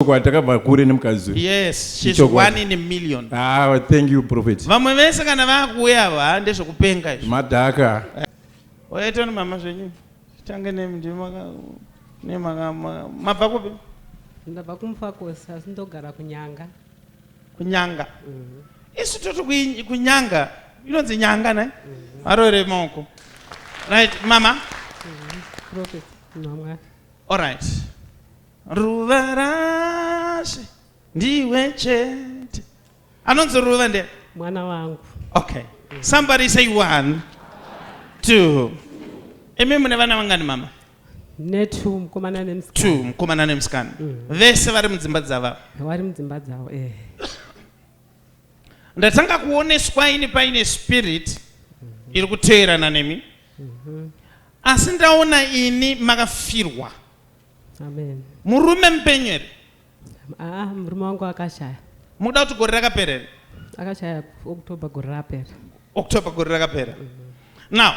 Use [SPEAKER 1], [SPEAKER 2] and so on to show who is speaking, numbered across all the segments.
[SPEAKER 1] Chokwadi takabva kure nemukadzi uyu.
[SPEAKER 2] Yes, she's
[SPEAKER 1] Ichokwadi.
[SPEAKER 2] one in a million.
[SPEAKER 1] Ah, thank you prophet.
[SPEAKER 2] Vamwe vese kana vakuuya ava ha ndezvekupenga izvi.
[SPEAKER 1] Madhaka.
[SPEAKER 2] Oita mama zvenyu. Tange nemi ndimaka nemaka mabva kupi?
[SPEAKER 3] Ndabva kuMufakose asi ndogara kuNyanga.
[SPEAKER 2] Kunyanga. Isu toti kunyanga inonzi nyanga ne? Varore maoko. Right, mama.
[SPEAKER 3] Prophet Mwamwari.
[SPEAKER 2] All right. Ruva rashe ndiwe chete. Anonzi ruva ndiye?
[SPEAKER 3] Mwana wangu.
[SPEAKER 2] Okay. Somebody say one, two. Imi mune vana vangani mama?
[SPEAKER 3] Ne two mukomana nemusikana.
[SPEAKER 2] Two mukomana nemusikana. Vese vari mudzimba dzava.
[SPEAKER 3] Vari mudzimba dzavo eh.
[SPEAKER 2] Ndatanga kuoneswa ini paine spirit iri kuteerana nemi. Asi ndaona ini makafirwa.
[SPEAKER 3] Amen.
[SPEAKER 2] Murume mupenyu here?
[SPEAKER 3] Ah, murume wangu akashaya.
[SPEAKER 2] Mukuda kuti gore rakapera here?
[SPEAKER 3] Akashaya October gore rapera.
[SPEAKER 2] October gore rakapera. Now,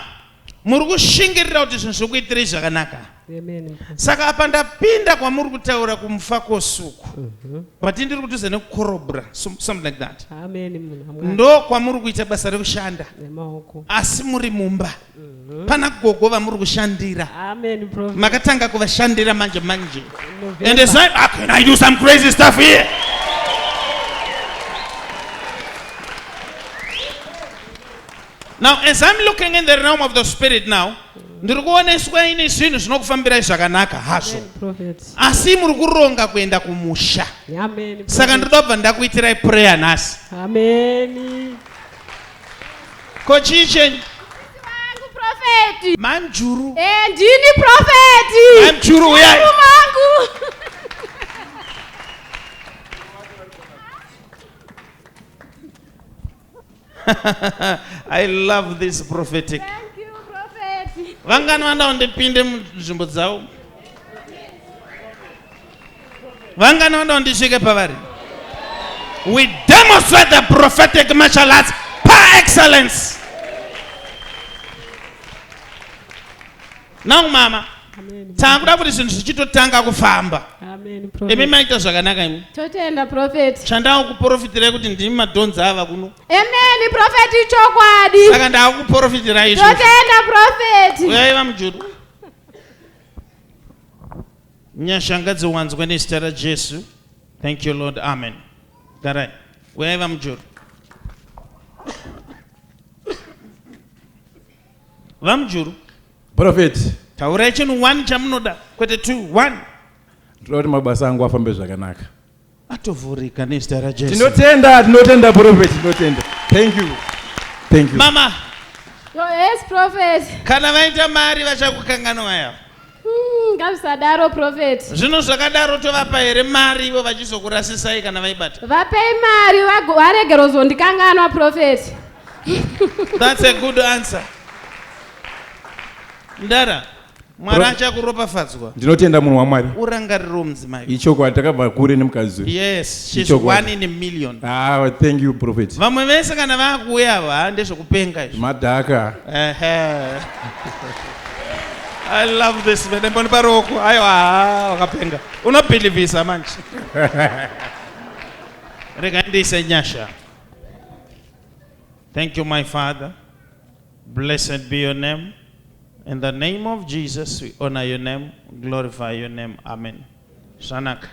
[SPEAKER 2] muri kushingirira kuti zvinhu zvikuitirei zvakanaka.
[SPEAKER 3] Amen.
[SPEAKER 2] Saka apa ndapinda kwamuri kutaura kumufakosuku. But ndiri kudhuze nekukorobra something like that.
[SPEAKER 3] Amen munhu waMwari.
[SPEAKER 2] Ndo kwamuri kuita basa rekushanda.
[SPEAKER 3] Nemaoko.
[SPEAKER 2] Asi muri mumba. Pana gogo vamuri kushandira.
[SPEAKER 3] Amen prophet.
[SPEAKER 2] Makatanga kuvashandira manje manje.
[SPEAKER 3] November.
[SPEAKER 2] And it's like, ah, can I do some crazy stuff here? Now, as I'm looking in the realm of the spirit now, ndiri kuoneswa ini zvinhu zvinokufambirai zvakanaka hazvo.
[SPEAKER 3] Amen prophet.
[SPEAKER 2] Asi muri kuronga kuenda kumusha.
[SPEAKER 3] Amen.
[SPEAKER 2] Saka
[SPEAKER 3] prophet.
[SPEAKER 2] ndinoda kubva ndakuitirai prayer nhasi.
[SPEAKER 3] Amen.
[SPEAKER 2] Ko chii chenyu?
[SPEAKER 4] Wangu prophet.
[SPEAKER 2] Mai Mjuru.
[SPEAKER 4] Eh, ndini prophet.
[SPEAKER 2] Mai Mjuru uyai.
[SPEAKER 4] Wangu.
[SPEAKER 2] I love this prophetic.
[SPEAKER 4] Thank you prophet.
[SPEAKER 2] Vangani vanoda ndipinde munzvimbo dzavo? Vangani vanoda ndisvike pavari? We demonstrate the prophetic martial arts par excellence. Now mama,
[SPEAKER 3] Amen.
[SPEAKER 2] takuda kuti zvinhu zvichitotanga kufamba.
[SPEAKER 3] Amen
[SPEAKER 2] Imi
[SPEAKER 3] prophet.
[SPEAKER 2] maita zvakanaka imi.
[SPEAKER 4] Totenda prophet.
[SPEAKER 2] Chandakuprofitirai kuti ndimi madhonza ava kuno.
[SPEAKER 4] Amen prophet ichokwadi.
[SPEAKER 2] Saka ndakuprofitirai izvozvo.
[SPEAKER 4] Totenda prophet.
[SPEAKER 2] Uyai vaMujuru. Nyasha ngadziwanzwe nezita raJesu. Thank you Lord. Amen. Garai. Uyai vaMujuru. VaMujuru.
[SPEAKER 1] Prophet.
[SPEAKER 2] Taurai chinhu one chamunoda kwete two one.
[SPEAKER 1] Ndinoda kuti mabasa angu afambe zvakanaka.
[SPEAKER 2] Atovhurika nezita raJesu.
[SPEAKER 1] Tinotenda, tinotenda prophet, tinotenda. Thank you. Thank you.
[SPEAKER 2] Mama.
[SPEAKER 4] Oh, yes prophet.
[SPEAKER 2] Kana vaita mari vachakukanganwa yavo.
[SPEAKER 4] Ngazvisadaro prophet.
[SPEAKER 2] Zvino zvakadaro tovapa here mari ivo vachizokurasisai kana vaibata?
[SPEAKER 4] Vapei mari varegere kuzondikanganwa prophet.
[SPEAKER 2] That's a good answer. Ndara, Mwari achakuropafadzwa.
[SPEAKER 1] Ndinotenda munhu waMwari.
[SPEAKER 2] Urangariro mudzimai.
[SPEAKER 1] Ichokwadi takabva kure nemukadzi uyu.
[SPEAKER 2] Yes, she's
[SPEAKER 1] Ichokwadi.
[SPEAKER 2] one in a million.
[SPEAKER 1] Ah, thank you prophet.
[SPEAKER 2] Vamwe vese kana vakuuya ava ha ndezvekupenga izvi.
[SPEAKER 1] Madhaka.
[SPEAKER 2] Ehe. I love this man. Mboni paroko. Aiwa, ha, wakapenga. Unobhilivhisa manje. Rega ndiise nyasha. Thank you my father. Blessed be your name. In the name of Jesus we honor your name, glorify your name. Amen. Zvanaka.